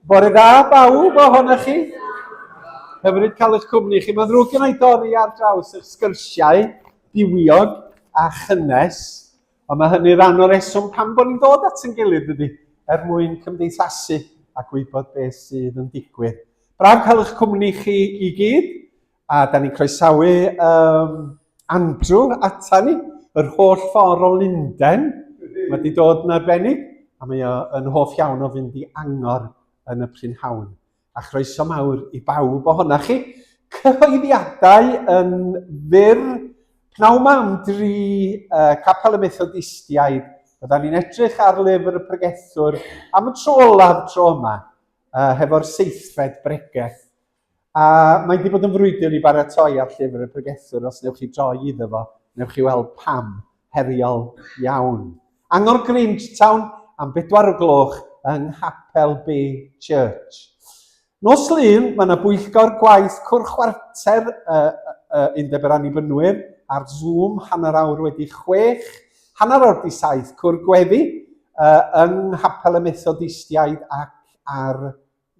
Bore dda bawb ohonoch chi. Hyfryd cael eich cwmni chi. Mae'n ddrwg gen i dorri ar draws eich sgyrsiau diwiog a chynnes, ond mae hynny rhan o'r reswm pam bod ni'n dod at ein gilydd, dydy, er mwyn cymdeithasu a gwybod beth sydd yn digwydd. Braf cael eich cwmni chi i gyd. A da ni'n croesawu um, Andrew ata ni, yr holl ffordd o Lundain. Mae wedi dod yn arbennig, a mae o yn hoff iawn o fynd i angor yn y prynhawn. A chroeso mawr i bawb ohonoch chi. Cyhoeddiadau yn fyr. Pnawn ma am dri uh, Capel y Methodistiaid. Byddwn ni'n edrych ar lyfr y pregethwr am y tro olaf tro yma, uh, hefo'r seithfed bregeth. A mae wedi bod yn frwydr i baratoi ar llyfr y pregethwr, os newch chi droi iddo fo, newch chi weld pam, heriol iawn. Angor Grangetown am bedwar o gloch yng Nghapel Bay Church. Nos Lun, mae yna bwyllgor gwaith cwr chwarter uh, uh, Undeb yr Annibynwyr ar Zoom hanner awr wedi chwech, hanner awr di saith cwr gweddi uh, yng Nghapel y Methodistiaid ac ar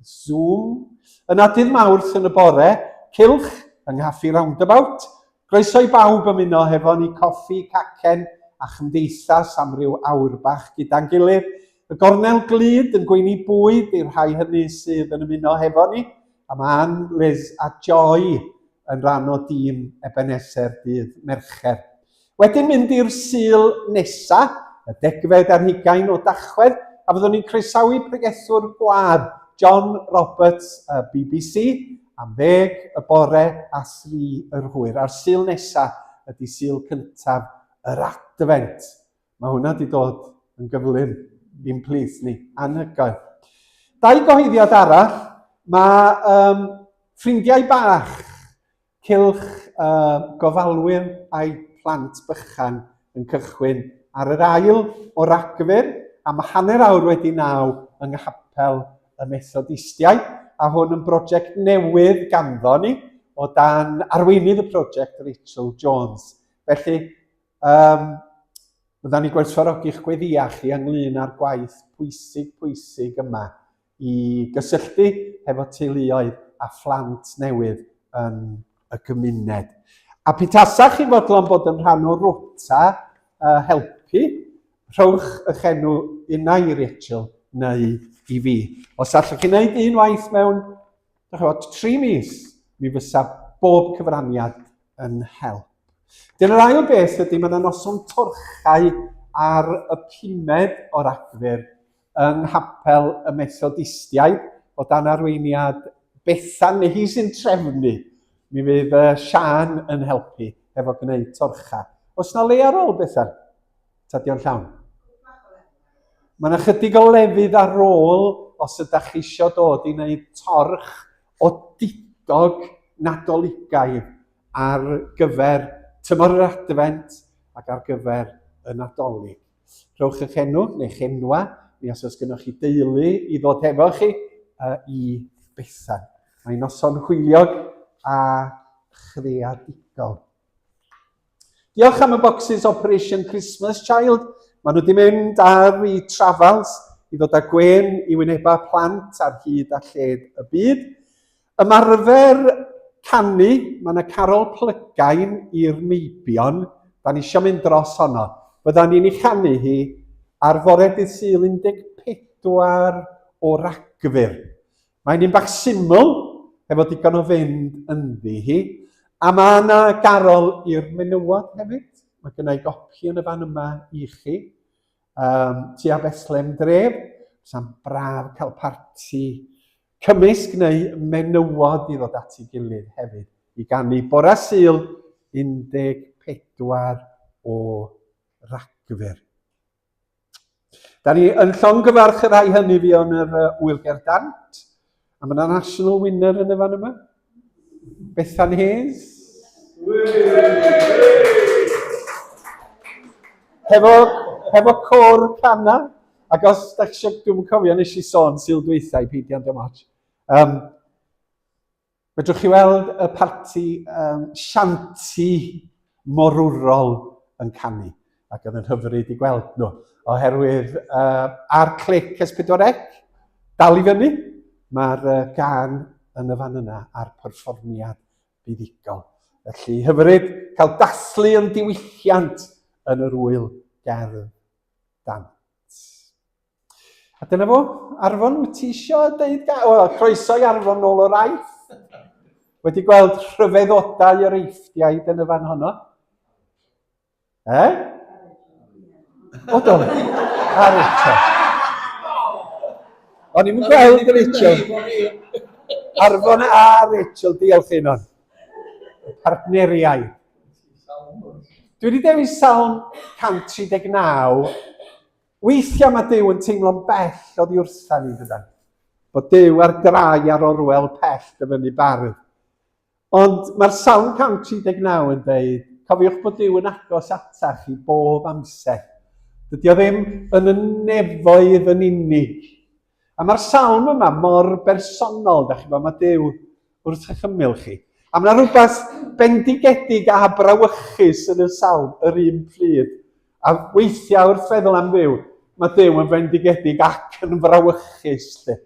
Zoom. Yna dydd Mawrth yn y bore, cylch yng Nghaffi Roundabout. Groeso i bawb ymuno hefo ni coffi, cacen a chymdeithas am ryw awr bach gyda'n gilydd. Y gornel glud yn gweini bwyd i'r rhai hynny sydd yn ymuno hefo ni, a mae Ann, Liz a Joy yn rhan o dîm Ebenezer dydd Mercher. Wedyn mynd i'r Sul nesa, y degfed ar hugain o Dachwedd, a fyddwn ni'n croesawu pregethwr gwadd, John Roberts, y BBC, am ddeg y bore a thri yr hwyr. A'r Sul nesa ydy Sul cyntaf yr Adfent. Mae hwnna wedi dod yn gyflym i'n plith ni, anhygoel. Dau gyhoeddiad arall, mae um, ffrindiau bach Cylch y gofalwyr a'u plant bychan yn cychwyn ar yr ail o Ragfyr am hanner awr wedi naw yng Nghapel y Methodistiaid, a hwn yn brosiect newydd ganddo ni o dan arweinydd y prosiect Rachel Jones. Felly, um, byddwn ni'n gwerthfawrogi'ch gweddïau chi ynglyn â'r gwaith pwysig, pwysig yma i gysylltu hefo teuluoedd a phlant newydd yn y gymuned. A petasa chi'n fodlon bod yn rhan o rota uh, helpu, rhowch eich enw unai i Rachel neu i fi. Os allwch chi wneud un waith mewn chybod, tri mis, mi fysa bob cyfraniad yn help. Dyna'r ail beth ydy, mae yna noson torchau ar y pumed o Ragfyr yng Nghapel y Methodistiaid o dan arweiniad Bethan, neu hi sy'n trefnu. Mi fydd uh, Sian yn helpu efo gwneud torcha. Os na le ar ôl, Bethan? Ta di o'n llawn? Mae yna chydig o lefydd ar ôl os ydych chi eisiau dod i wneud torch o didog nadoligaidd ar gyfer tymor yr Adfent ac ar gyfer y Nadolig. Rhowch eich enw neu'ch enwa, neu os oes gennych chi deulu i ddod hefo chi, uh, i Bethan. Mae'n noson hwyliog a chreadigol. Diolch am y boxes Operation Christmas Child. Maen nhw wedi mynd ar i travels i ddod â gwên i wynebau plant ar hyd a lled y byd. Ymarfer canu, mae yna carol plygain i'r meibion, da ni eisiau mynd dros honno. Fydda ni'n ei chanu hi ar fore dydd Sul 14 o Ragfyr. Mae'n un bach syml, hefo digon o fynd ynddi hi. A mae yna garol i'r menywod hefyd. Mae gennau gopi yn y fan yma i chi. Um, tua Bethlehem dref. Sa'n braf cael parti cymysg neu menywod i ddod at ei gilydd hefyd i ganu bora Sul 14 o Ragfyr. Da ni yn llongyfarch y rhai hynny fi yn yr uh, Wyl Gerdant. A mae yna national winner yn y fan yma. Bethan Hayes. Hefo, hefo cor cana. Ac os da chi eisiau, dwi'n cofio nes i sôn syl dwythau, peidio dim ots. Um, Fedrwch chi weld y parti um, shanty morwrol yn canu, ac oedd yn hyfryd i gweld nhw, oherwydd uh, ar clic S4C, dal i fyny, mae'r uh, gan yn y fan yna a'r perfformiad buddugol. Felly hyfryd cael dathlu yn diwylliant yn yr wyl gerdd dant. A dyna fo, Arfon, wyt ti isio deud ga... Wel, croeso i Arfon nôl o'r aif. Wedi gweld rhyfeddodau yr eifftiaid yn y fan honno. E? O do, a Rachel. O'n i'n gweld Rachel. Arfon a Rachel, diolch un o'n. Partneriaid. Dwi wedi dewis Salm 139 Weithiau mae Duw yn teimlo'n bell oddi wrtha ni, dydan? Bod Duw ar drai ar orwel pell dyfynnu bardd. Ond mae'r Salm 139 yn dweud, cofiwch bod Duw yn agos atach chi bob amser. Dydy o ddim yn y nefoedd yn unig. A mae'r salm yma mor bersonol, da chi bod, mae Duw wrth eich ymyl chi. A mae yna rhywbeth bendigedig a brawychus yn y salm yr un pryd. A weithiau wrth feddwl am Dduw, mae Duw yn fendigedig ac yn frawychus. Lle.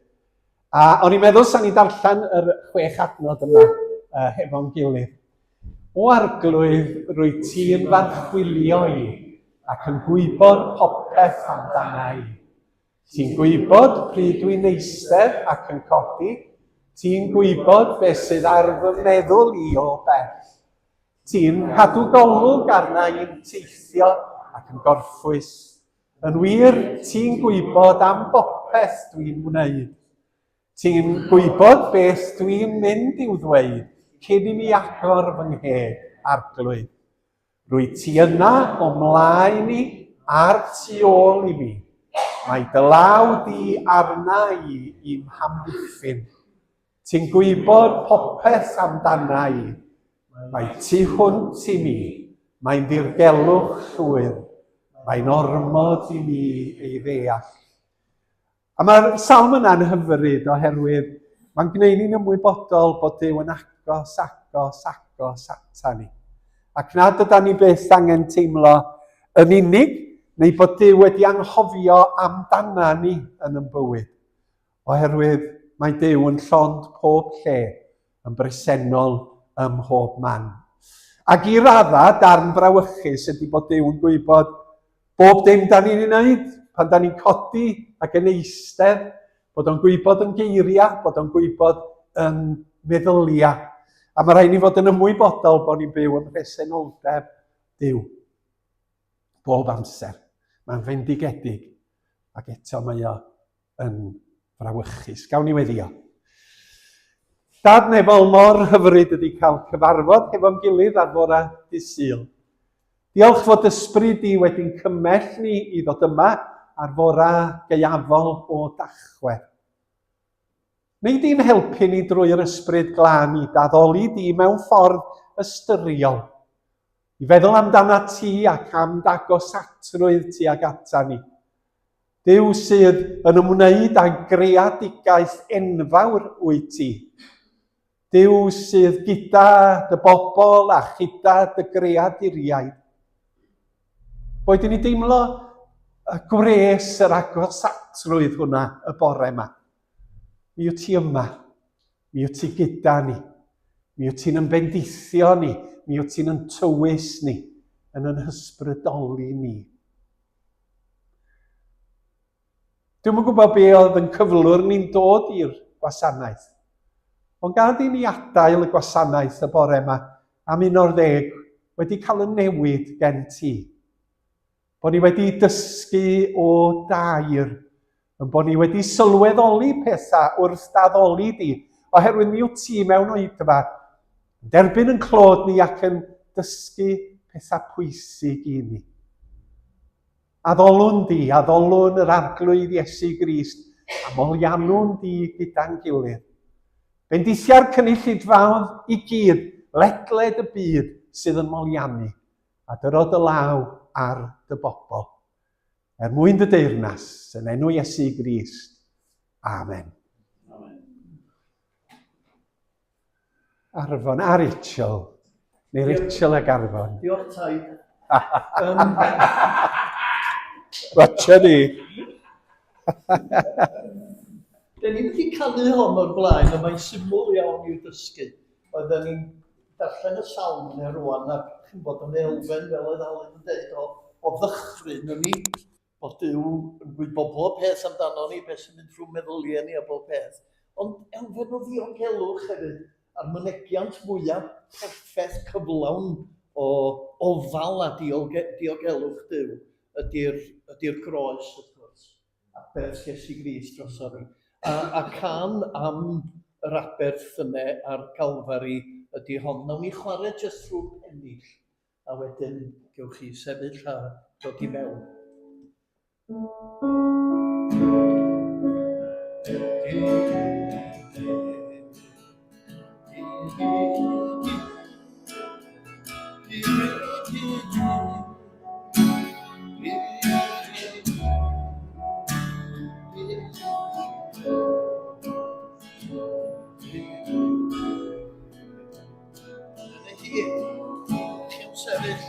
A o'n i'n meddwl sa'n ni darllen yr chwech adnod yma uh, hefo'n gilydd. O arglwydd, rwy ti'n farchwilio i ac yn gwybod popeth amdana i. Ti'n gwybod pryd dwi'n eistedd ac yn codi, ti'n gwybod beth sydd ar fy meddwl i o bell. Ti'n cadw golwg arna i'n teithio ac yn gorffwys. Yn wir, ti'n gwybod am bopeth dwi'n wneud. Ti'n gwybod beth dwi'n mynd i'w ddweud cyn i mi agor fy ngheg, Arglwydd. Rwyt ti yna o mlaen i a'r tu ôl i mi. Mae dy law di arna i i'm hamddiffyn. Ti'n gwybod popeth amdana i. Mae tu hwnt i mi. Mae'n ddirgelwch llwyr. Mae'n ormod i mi ei ddeall. A mae'r salm yna'n hyfryd oherwydd mae'n gwneud ni'n ymwybodol bod Duw yn agos, agos, agos ata ni. Ac nad yda ni byth angen teimlo yn unig, neu bod Duw wedi anghofio amdana ni yn yn bywyd. Oherwydd mae Duw yn llond pob lle, yn bresennol ym mhob man. Ac i radda, darn brawychus ydy bod Duw yn gwybod bob dim da ni'n ei wneud, pan da ni'n codi ac yn eistedd, bod o'n gwybod yn geiriau, bod o'n gwybod yn meddyliau. A mae rhaid ni fod yn ymwybodol bod ni'n byw ym mhresenoldeb Duw. Bob amser. Mae'n fendigedig ac eto mae o yn frawychus. Gawn ni weddio. Dad nefol, mor hyfryd ydy cael cyfarfod hefo'n gilydd ar fora dydd Sul. Diolch fod ysbryd di wedi'n cymell ni i ddod yma ar fora gaeafol o Dachwedd. Neu di'n helpu ni drwy'r ysbryd glân i daddoli di mewn ffordd ystyriol, i feddwl amdana ti ac am d'agosatrwydd tuag ata ni. Duw sydd yn ymwneud â greadigaeth enfawr wyt ti. Duw sydd gyda dy bobl a chyda dy greaduriaid. Boed i ni deimlo y gwres yr agosatrwydd hwnna y bore yma. Mi wyt ti yma. Mi wyt ti gyda ni. Mi wyt ti'n ymbendithio ni. Mi wyt ti'n yn tywys ni, yn yn hysbrydoli ni. Dwi'm yn gwybod be oedd yn cyflwr ni'n dod i'r gwasanaeth. Ond gad i ni adael y gwasanaeth y bore yma am un o'r ddeg wedi cael y newid gen ti. Bod ni wedi dysgu o dair, yn bod ni wedi sylweddoli pethau wrth daddoli di, oherwydd mi wyt ti mewn oedfa, yn derbyn yn clod ni ac yn dysgu pethau pwysig i ni. Addolwn di, addolwn yr Arglwydd Iesu Grist, a moliannwn di gyda'n gilydd. Bendithia'r cynulleidfaoedd i gyd ledled y byd sydd yn moliannu, a dyro dy law ar dy bobl. Er mwyn dy deyrnas, yn enw Iesu Grist. Amen. Amen. Arfon a Rachel. Neu Rachel ag Arfon. Diolch taid. Watcha ni. Den ni wedi canu hon o'r blaen, ond mae'n syml iawn i'w dysgu. Oedden ni'n darllen y salm yna rwan, ac chi'n bod yn elfen, fel oedd Alun yn dweud, o, o ddychryn yn ni, bod Duw yn gwybod pob peth amdano ni, beth sy'n mynd trwy meddyliau ni a bob peth. Ond elfen o ddiogelwch hefyd, a'r mynegiant mwyaf perffaith cyflawn o ofal a diogelwch Duw ydy'r ydy groes, wrth gwrs, aberth Iesu Grist drosodd ni. A, a can am yr aberth yna ar Galfari ydy hon. Nawn ni chwarae jyst trwy'r pennill a wedyn gewch chi sefyll a dod i mewn. Dyna hi. Chi'n sefyll.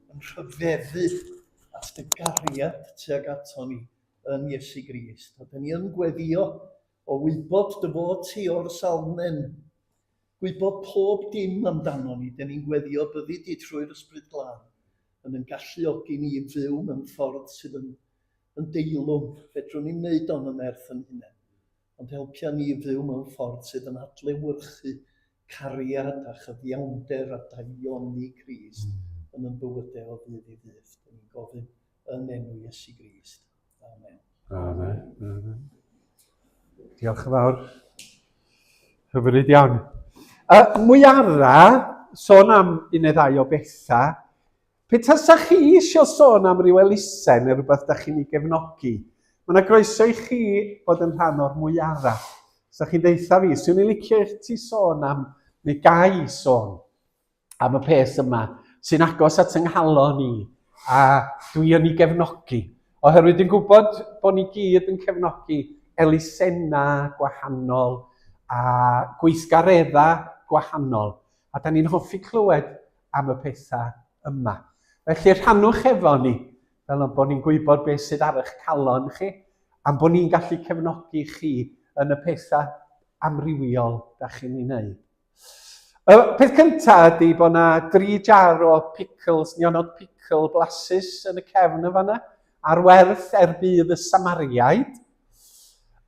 Yn rhyfeddu at dy gariad tuag ato ni yn Iesu Grist. A dyn ni yn gweddio o wybod dy fod ti o'r salmen. gwybod pob dim amdano ni, dyn ni'n gweddio byddi di trwy'r Ysbryd Glân yn yn galluogi ni i fyw mewn ffordd sydd yn, yn deilwng. Fedrwn ni'n wneud o'n yn nerth yn hunain, ond helpia ni i fyw mewn ffordd sydd yn adlewyrchu cariad a chyfiawnder a daioni Crist yn yn bywydau o ddydd i ddydd. Dyn ni'n gofyn yn enw Iesu Grist. Amen. Amen. Amen. Diolch yn fawr. Hyfryd iawn. Mwyara, sôn am un neu ddau o bethau. Pe tasa chi eisiau sôn am ryw elusen neu rhywbeth da chi'n ei gefnogi, mae yna groeso i chi fod yn rhan o'r mwyara. Sa chi'n deutha fi, swn i'n licio i ti sôn am, neu gai sôn, am y peth yma sy'n agos at yng nghalon i a dwi yn ei gefnogi. Oherwydd dwi'n gwybod bod ni gyd yn cefnogi elusennau gwahanol a gweithgareddau gwahanol a da ni'n hoffi clywed am y pethau yma. Felly rhannwch efo ni fel bod ni'n gwybod beth sydd ar eich calon chi a'n bod ni'n gallu cefnogi chi yn y pethau amrywiol da chi'n ei wneud. Y peth cyntaf ydy bod yna dri jar o pickles, nionod pickle blasus yn y cefn yn fanna, ar werth er budd y Samariaid.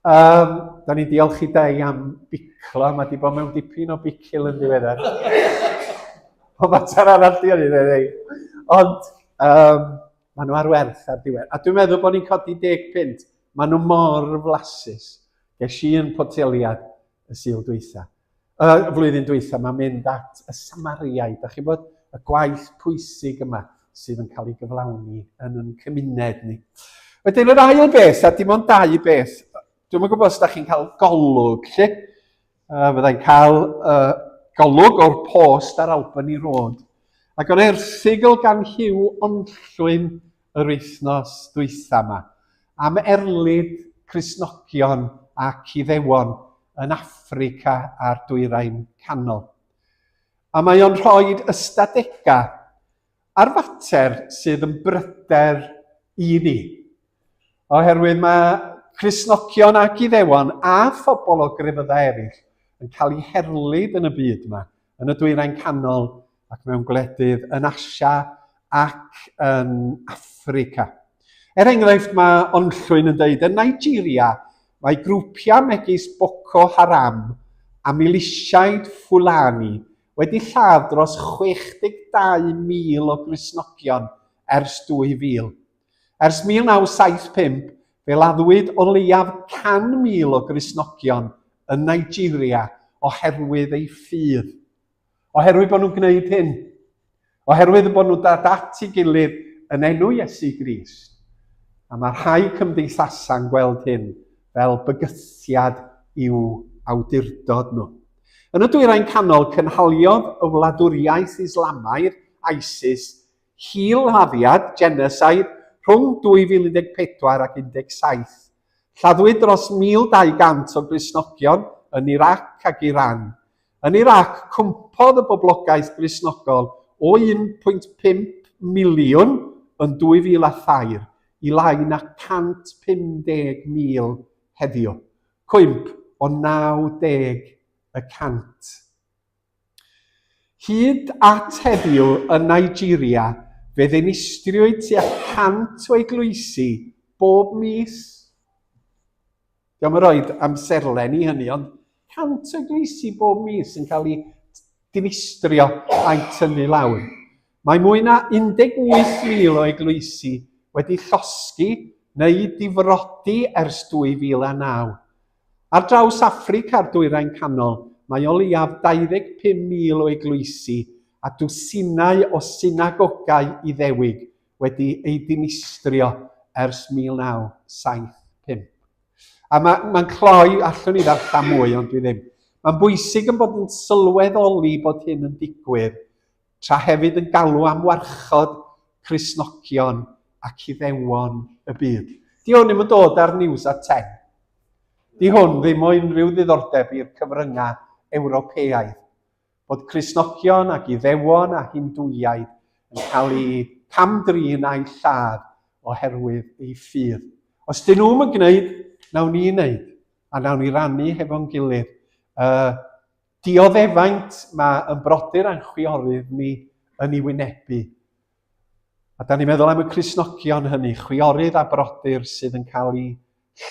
Um, da ni'n diolch i Dei am biclo, mae di bod mewn dipyn o bicil yn ddiweddar. O mater arall di o'n i Ond um, maen nhw ar werth ar diwedd. A dwi'n meddwl bod ni'n codi 10 punt. Maen nhw mor flasus. Ges i un poteliad y Sul dwytha. Y flwyddyn dwytha, mae'n mynd at y Samariaid. Da chi'n bod y gwaith pwysig yma sydd yn cael ei gyflawni yn yn cymuned ni. Wedyn yr ail beth, a dim ond dau beth, dwi'n yn gwybod os da chi'n cael golwg, lle? Fyddai'n cael golwg o'r post ar Albany Road. Ac o'n erthygl gan Hugh Onllwyn yr wythnos dwytha yma, am erlid Cristnogion ac Iddewon yn Affrica a'r Dwyrain Canol. A mae o'n rhoi ystadegau ar fater sydd yn bryder i ni. Oherwydd mae Cristnogion ac Iddewon a phobl o grefyddau eraill yn cael eu herlid yn y byd yma, yn y Dwyrain Canol ac mewn gwledydd yn Asia ac yn Affrica. Er enghraifft, mae Onllwyn yn dweud yn Nigeria mae grwpiau megis Boko Haram a milisiaid Fulani wedi lladd dros 62,000 o Gristnogion ers 2000. Ers 1975, fe laddwyd o leiaf 100,000 o Gristnogion yn Nigeria oherwydd eu ffydd. Oherwydd bod nhw'n gwneud hyn. Oherwydd bod nhw'n dod at ei gilydd yn enw Iesu Grist. A mae rhai cymdeithasau'n gweld hyn fel bygythiad i'w awdurdod nhw. Yn y Dwyrain Canol, cynhaliodd y wladwriaeth Islamaidd, ISIS, hil-laddiad, genocide, rhwng 2014 ac 17. Lladdwyd dros 1,200 o Gristnogion yn Irac ac Iran. Yn Irac, cwympodd y boblogaeth Gristnogol o 1.5 miliwn yn 2003 i lai na 150,000 heddiw, cwymp o 90 y cant. Hyd at heddiw yn Nigeria, fe ddinistriwyd tua 100 o eglwysi bob mis. Dio'm yn rhoid amserlen i hynny, ond 100 o eglwysi bob mis yn cael eu dinistrio a'u tynnu lawr. Mae mwy na 18,000 o eglwysi wedi llosgi neu difrodi ers 2009. Ar draws Affrica a'r Dwyrain Canol, mae o leiaf 25,000 o eglwysi a dwsinau o synagogau Iddewig wedi eu dinistrio ers 1975. A mae'n ma cloi, allwn i ddarllen mwy, ond dwi ddim. Mae'n bwysig yn bod yn sylweddoli bod hyn yn digwydd, tra hefyd yn galw am warchod Cristnogion ac Iddewon y byd. Di hwn ddim yn dod ar News at 10. Di hwn ddim o unrhyw ddiddordeb i'r cyfryngau Ewropeaidd. Bod Cristnogion ac Iddewon a Hindwiaid yn cael eu cam-drin a'u lladd oherwydd eu ffydd. Os dyn nhw'm yn gwneud, nawn ni wneud, a nawn ni rannu hefo'n gilydd y dioddefaint mae yn brodyr a'n chwiorydd ni yn ei wynebu. A da ni'n meddwl am y Cristnogion hynny, chwiorydd a brodyr sydd yn cael eu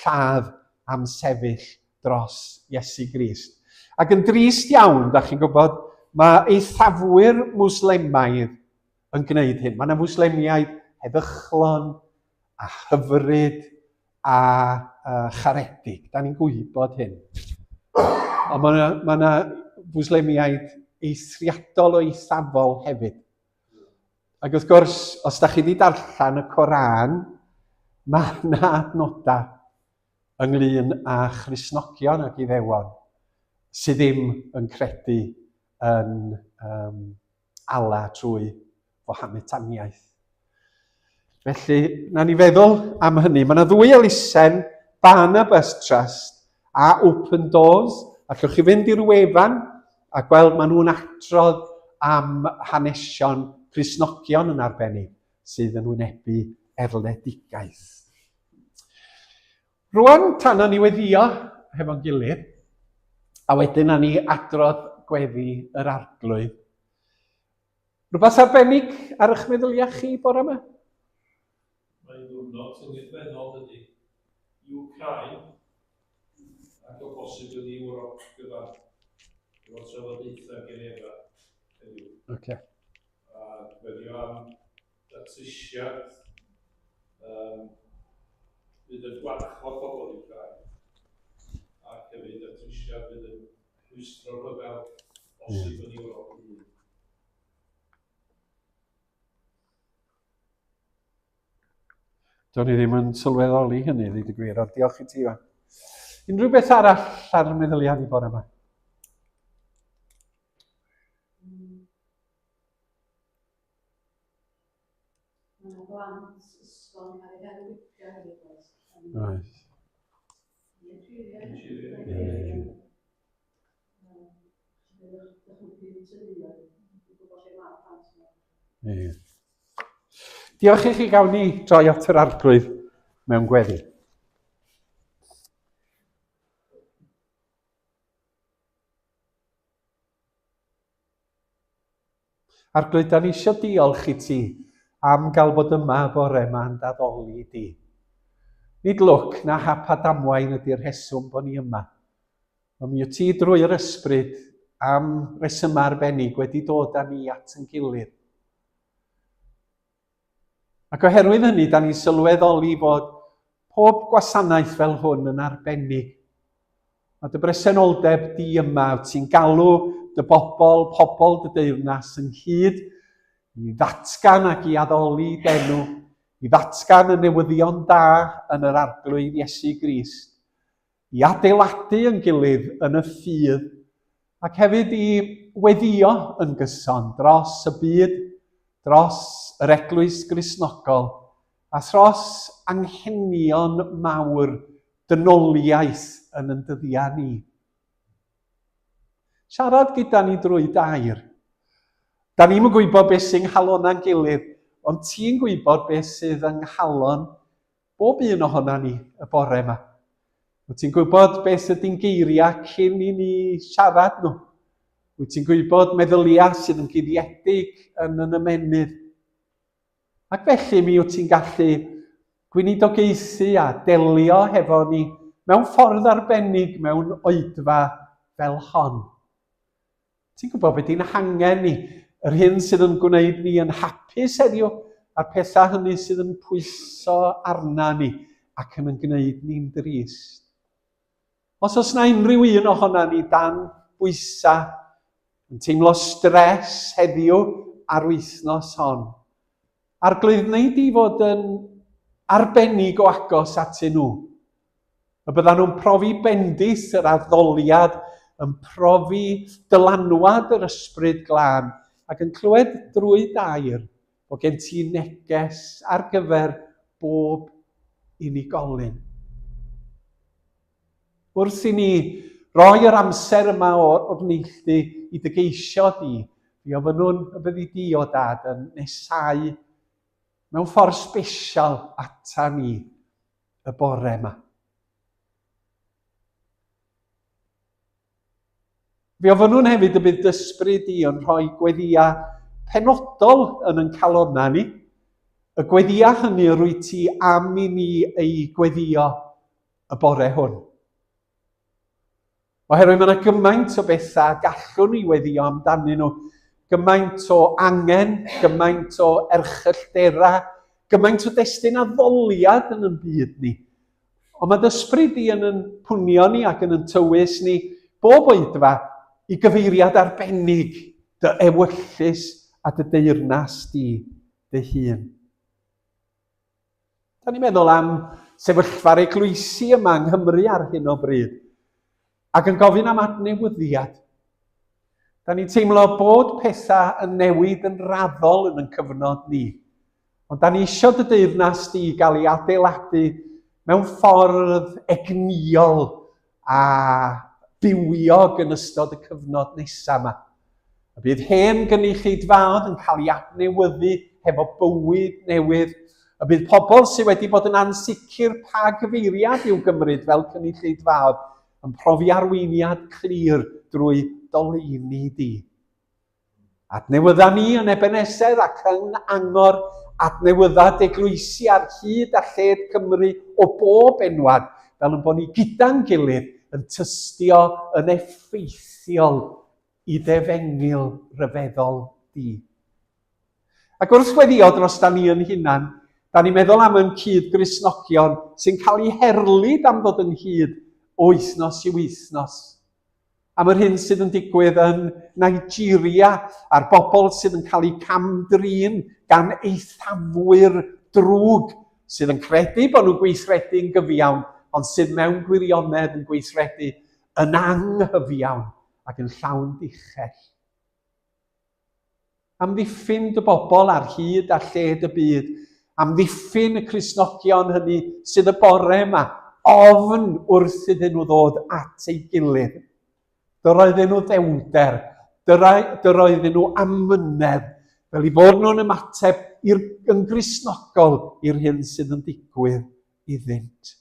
lladd am sefyll dros Iesu Grist. Ac yn drist iawn, da chi'n gwybod, mae eithafwyr Mwslemaidd yn gwneud hyn. Mae yna Fwslemiaid heddychlon a hyfryd a charedig. Da ni'n gwybod hyn. Ond mae yna, mae yna Fwslemiaid eithriadol o eithafol hefyd. Ac wrth gwrs, os da chi wedi darllen y Coran, mae yna adnodau ynglyn â Christnogion ac Iddewon sydd ddim yn credu yn um, Allah trwy Fohametaniaeth. Felly, na ni feddwl am hynny. Mae yna ddwy elusen, Barnabas Trust a Open Doors. Allwch chi fynd i'r wefan a gweld maen nhw'n adrodd am hanesion Cristnogion yn arbennig sydd yn wynebu erledigaeth. Rwan, tan ni weddio hefo'n gilydd, a wedyn na ni adrodd gweddi yr arglwydd. Rhywbeth arbennig ar eich meddyliau chi bore yma? Mae'n ddiwrnod tyngedfennol, dydy. Ukraine, ac o bosib yn Ewrop gyfan, efo trafodaethau Geneva heddiw. Okay. A gweddio am datrysiad um, fydd yn gwarchod pobl Ukraine, ac hefyd datrysiad fydd yn rhwystro rhyfel bosib mm. yn Ewrop i hun. Do'n i ddim yn sylweddoli hynny, ddweud y gwir, ond diolch i ti, Iwan. Unrhyw beth arall ar y meddyliau ni bore yma? Mae yna blant ysgol yn cael eu herwgipio hefyd, oes? Oes. Nigeria. Ie. Diolch i chi gawn ni droi at yr arglwydd mewn gweddi. Arglwydd, da ni eisiau diolch i ti am gael bod yma y bore yma yn daddoli di. Nid lwc na hap a damwain ydy'r rheswm bod ni yma. Ond mi wyt ti drwy'r ysbryd am resymau arbennig wedi dod â ni at yn gilydd. Ac oherwydd hynny, da ni'n sylweddoli fod pob gwasanaeth fel hwn yn arbennig. Mae dy bresenoldeb di yma, ti'n galw dy bobl, pobl dy deyrnas ynghyd i ddatgan ac i addoli d'enw, i ddatgan y newyddion da yn yr Arglwydd Iesu Grist, i adeiladu yn gilydd yn y ffydd ac hefyd i weddïo yn gyson dros y byd, dros yr Eglwys Gristnogol a thros anghenion mawr dynoliaeth yn yn dyddiau ni. Siarad gyda ni drwy dair. Da ni'm yn gwybod beth sy'n nghalonau'n gilydd, ond ti'n gwybod beth sydd yng nghalon bob un ohona ni y bore yma. Wyt ti'n gwybod beth ydy'n geiriau cyn i ni siarad nhw? Wyt ti'n gwybod meddyliau sydd yn guddiedig yn yn ymenydd? Ac felly mi wyt ti'n gallu gweinidogaethu a delio hefo ni mewn ffordd arbennig mewn oedfa fel hon. Ti'n gwybod beth di'n hangen ni, yr hyn sydd yn gwneud ni yn hapus heddiw, a'r pethau hynny sydd yn pwyso arna ni ac yn yn gwneud ni'n drist. Os oes na unrhyw un ohona ni dan bwysau, yn teimlo stres heddiw a'r wythnos hon, Arglwydd, wnei di fod yn arbennig o agos atyn nhw. Y byddan nhw'n profi bendith yr addoliad, yn profi dylanwad yr ysbryd glân, ac yn clywed drwy dair bod gen ti neges ar gyfer bob unigolyn. Wrth i ni roi yr amser yma o'r neilltu i dy geisio di, fi ofynnwn y byddi di, o dad, yn nesau mewn ffordd sbesial ata ni y bore yma. Fe ofynnwn hefyd y bydd dysbryd di yn rhoi gweddia penodol yn yn calonnau ni, y gweddia hynny yr wyt ti am i ni eu gweddio y bore hwn. Oherwydd mae yna gymaint o bethau gallwn ni weddio amdanyn nhw, gymaint o angen, gymaint o erchyllterau, gymaint o destun addoliad yn yn byd ni. Ond mae ysbryd di yn yn pwnio ni ac yn yn tywys ni bob oedfa i gyfeiriad arbennig dy ewyllys a dy deyrnas di dy hun. Da ni'n meddwl am sefyllfa'r eglwysi yma yng Nghymru ar hyn o bryd ac yn gofyn am adnewyddiad. Da ni'n teimlo bod pethau yn newid yn raddol yn yn cyfnod ni. Ond da ni isio dy deyrnas di gael ei adeiladu mewn ffordd egnïol a bywiog yn ystod y cyfnod nesaf yma. Y bydd hen gynulleidfaoedd yn cael ei adnewyddu hefo bywyd newydd. Y bydd pobl sydd wedi bod yn ansicr pa gyfeiriad i'w gymryd fel cynulleidfaoedd yn profi arweiniad clir drwy doleini di. Adnewydda ni yn Ebeneser ac yng Angor, adnewydda d'eglwysi ar hyd a lled Cymru o bob enwad, fel yn bod ni gyda'n gilydd yn tystio yn effeithiol i ddefengyl ryfeddol di. Ac wrth weddio dros da ni yn hunan, da ni'n meddwl am yn cyd-Gristnogion sy'n cael eu herlid am ddod ynghyd o wythnos i wythnos. am yr hyn sydd yn digwydd yn Nigeria a'r bobl sydd yn cael eu cam-drin gan eithafwyr drwg sydd yn credu bod nhw'n gweithredu'n gyfiawn, ond sydd mewn gwirionedd yn gweithredu yn anghyfiawn ac yn llawn dichell. Amddiffyn dy bobl ar hyd a lled y byd. Amddiffyn y Cristnogion hynny sydd y bore yma, ofn wrth iddyn nhw ddod at ei gilydd. Dyro iddyn nhw ddewnder, dyro iddyn nhw amynedd, fel i fod nhw'n ymateb i'r, yn Gristnogol i'r hyn sydd yn digwydd iddynt.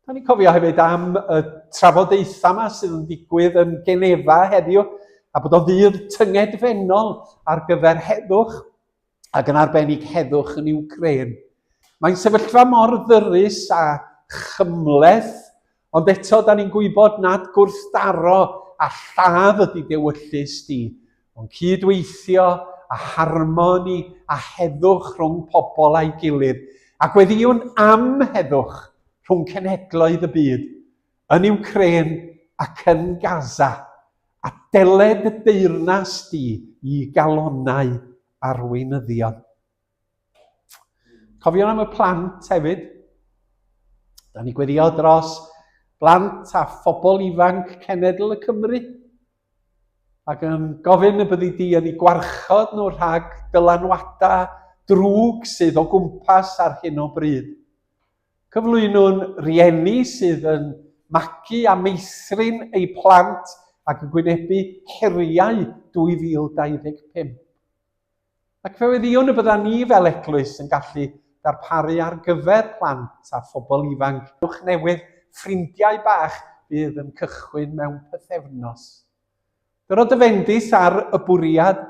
Da ni'n cofio hefyd am y trafodaethau yma sydd yn digwydd yn Genefa heddiw, a bod o ddydd tyngedfennol ar gyfer heddwch, ac yn arbennig heddwch yn Iwcrain. Mae'n sefyllfa mor ddyrus a chymhleth, ond eto da ni'n gwybod nad gwrthdaro a lladd ydy dewyllys di, ond cydweithio a harmoni a heddwch rhwng pobl a'i gilydd, a gweddïwn am heddwch rhwng cenhedloedd y byd, yn Iwcrên ac yn Gaza, a deled y deyrnas di i galonnau arweinyddion. Cofion am y plant hefyd. Da ni gweddio dros blant a phobl ifanc cenedl y Cymru. Ac yn gofyn y byddi di yn eu gwarchod nhw rhag dylanwadau drwg sydd o gwmpas ar hyn o bryd. Cyflwynwn rieni sydd yn magu a meithrin eu plant ac yn gwynebu heriau 2025. Ac fe weddïwn y byddan ni fel eglwys yn gallu darparu ar gyfer plant a phobl ifanc uwch newydd, ffrindiau bach fydd yn cychwyn mewn pythefnos. Dyro dy fendith ar y bwriad,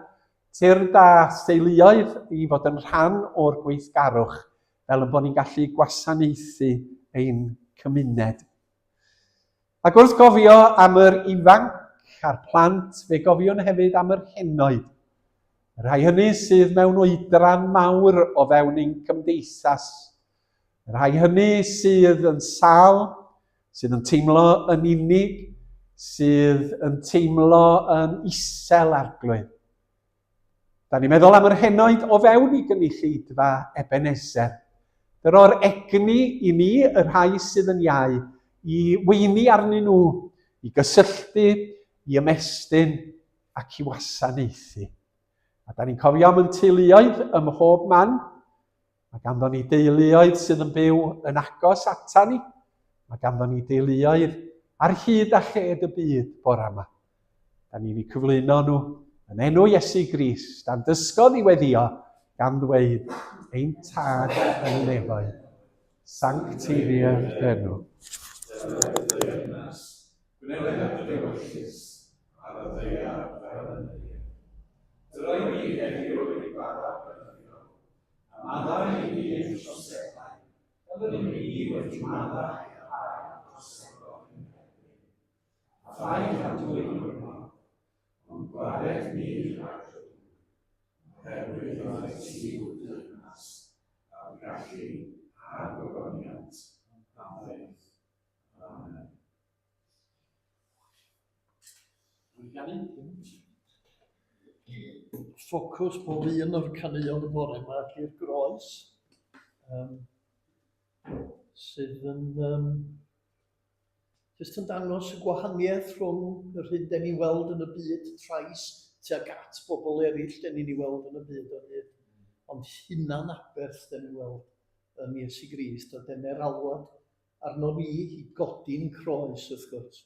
tyrd â theuluoedd i fod yn rhan o'r gweithgarwch fel yn bod ni'n gallu gwasanaethu ein cymuned. Ac wrth gofio am yr ifanc a'r plant, fe gofiwn hefyd am yr henoed. Y rhai hynny sydd mewn oedran mawr o fewn ein cymdeithas. Y rhai hynny sydd yn sâl, sydd yn teimlo yn unig, sydd yn teimlo yn isel arglwydd. Da ni'n meddwl am yr henoed o fewn i gynulleidfa Ebenezer. Dyro'r egni i ni, y rhai sydd yn iau, i weini arnyn nhw, i gysylltu, i ymestyn ac i wasanaethu. A da ni'n cofio am yn teuluoedd ym mhob man, Mae ganddo ni deuluoedd sydd yn byw yn agos ata ni. Mae ganddo ni deuluoedd ar hyd a lled y byd bore yma. Da ni'n eu cyflwyno nhw yn enw Iesu Grist, a'n dysgodd i weddio gan ddweud ein tad yn y nefoedd. Sancteiddier dy enw. Gwneled dy ewyllys ar y ddaear fel yn y nef. Dyro i ni heddiw ein bara beunyddiol, a maddau i ni ein troseddau, fel yr ŷm ni wedi maddau i'r rhai a droseddodd ein herbyn. A phaid â'n dwyn i wrno, ond gwared ni rhag drwg, oherwydd mai ti yw'r deyrnas, a'r gallu, a'r gogoniant, am byth. Amen. Ffocws pob un o'r caneuon y bore yma ydy'r groes, sydd yn jyst yn dangos y gwahaniaeth rhwng yr hyn den ni'n weld yn y byd, trais tuag at bobl eraill den ni'n ei weld yn y byd o hyd, ond hunan aberth den ni'n weld yn Iesu Grist, a dene'r alwad arno ni i godi'n croes wrth gwrs.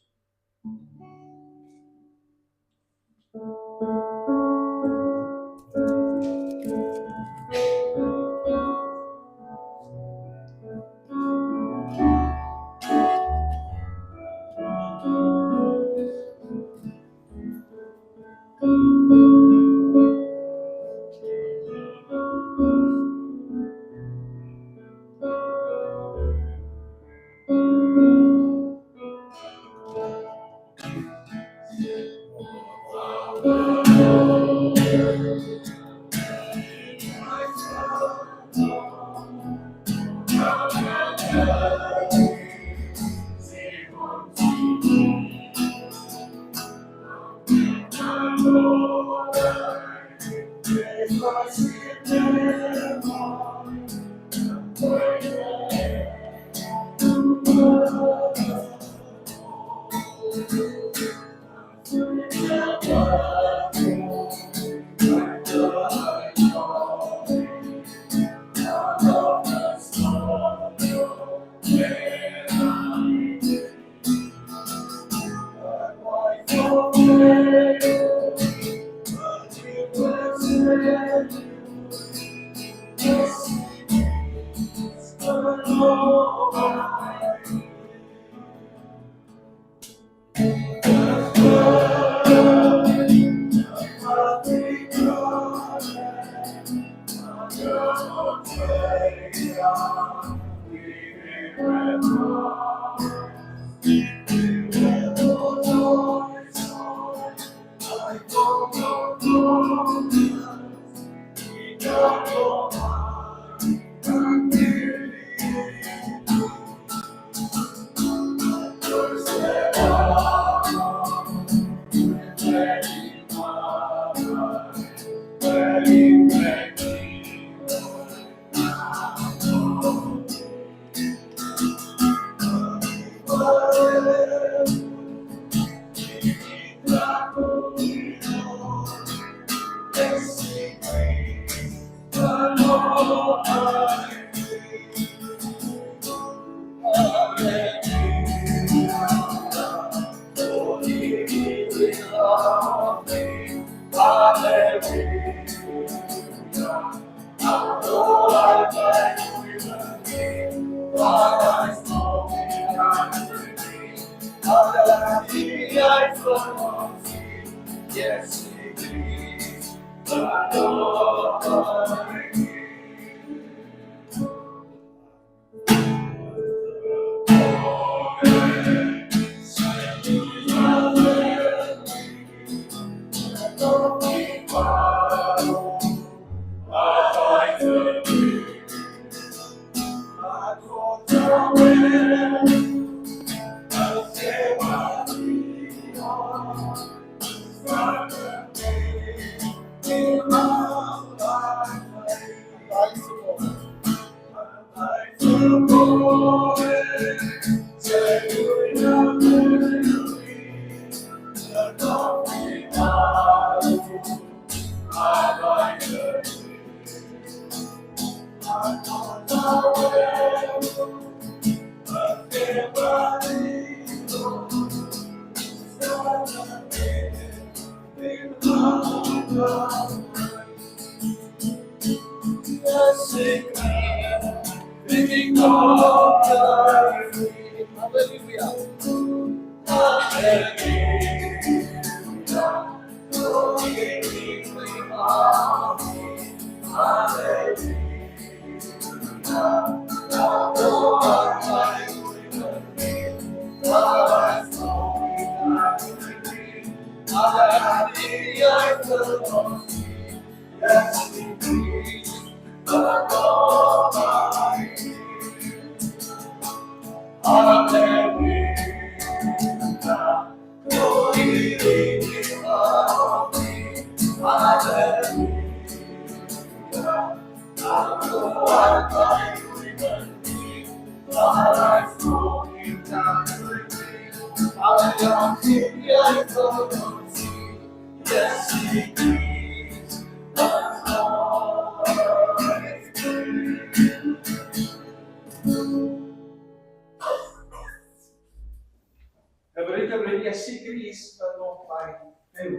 Hyfryd, hyfryd, Iesu Grist fy ngobaith byw.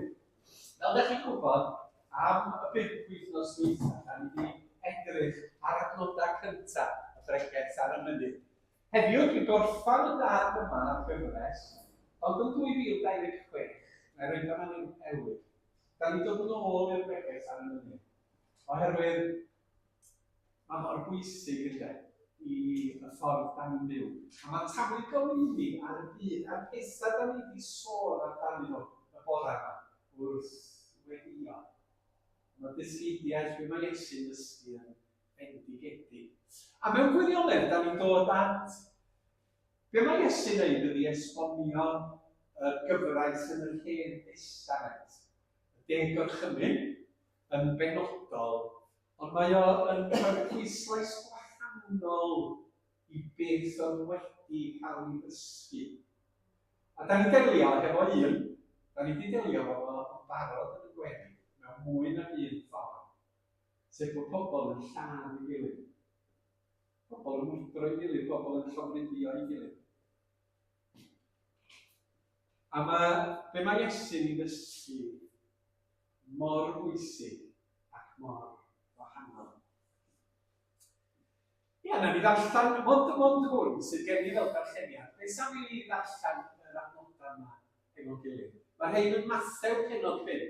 Fel ydych chi'n gwybod, am y bump wythnos dwytha, da ni wedi edrych ar adnodau cyntaf y bregeth ar y mynydd. Heddiw dwi'n gorffan y darn yma ar gyfres, ond yn 2026, na i roed o'n elwyd. Da ni'n dod yn ôl i'r bregeth ar y mynydd, oherwydd mae mor bwysig ynde, i y ffordd da ni'n byw. A mae'n taflu goleuni ar y byd a'r pethau da ni wedi sôn amdanyn nhw y bore yma wrth weddïo. Mae dysgeidiaeth be mae Iesu'n dysgu yn bendigedig. A mewn gwirionedd, da ni'n dod at be mae Iesu'n neud ydy esbonio y gyfraith yn yr Hen Destament, y Deg Gorchymyn yn benodol, ond mae o yn rhoi pwyslais gwahanol i beth oedd wedi cael ei ddysgu. A da ni'n delio hefo un, da ni wedi delio efo fo yn barod yn y gweddi, mewn mwy nag un ffordd, sef bod pobl yn lladd ei gilydd. Pobl yn mwydro ei gilydd, pobl yn llofruddio ei gilydd. A mae, be mae Iesu'n ei ddysgu mor bwysig ac mor wahanol. Ia, na ni ddarllen, mond, mond hwn sydd gen i fel darlleniad. Beth am i ni ddarllen yr adnodau yma efo'n gilydd? Mae rhain yn Mathew penod 5.